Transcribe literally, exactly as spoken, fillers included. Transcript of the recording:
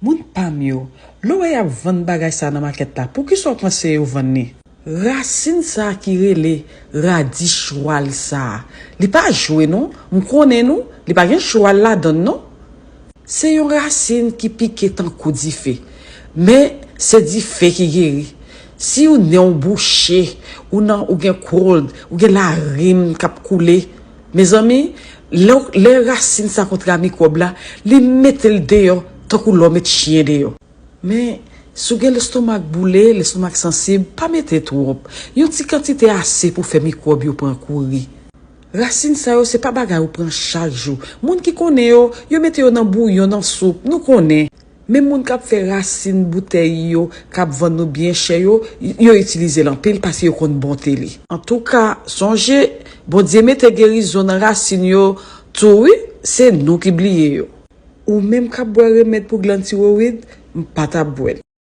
Moun pa m yo, lè w wè y ap vann bagay sa nan makèt la, poukisa w panse yo vann li? Rasin sa ki rele radi chwal sa, li pa jwe non, m konnen nou, li pa gen chwal ladann non. Se yon rasin ki pike tankou dife, men se dife ki geri. Si ou nen w bouche, ou nan ou gen cold, ou gen larim k ap koule, mezanmi, lè, lè rasin sa kontre a mikwòb la, li mete l deyò tankou lè w met chyen deyò. Men, si w gen lestomak boule, lestomak sansib, pa mete twòp. Yon ti kantite ase pou fè mikwòb yo pran kouri. Rasin sa yo se pa bagay ou pran chak jou. Moun ki konnen yo, yo mete yo nan bouyon, nan soup, nou konnen. Men moun k ap fè rasin boutèy yo, k ap vann nou byen chè yo, yo itilize l anpil paske yo konn bonte li. Antouka, sonje, Bondye mete gerizon nan rasin yo tou wi, se nou ki bliye yo. Ou menm k ap bwè remèd pou glann tiroyid, m pa t ap bwè l.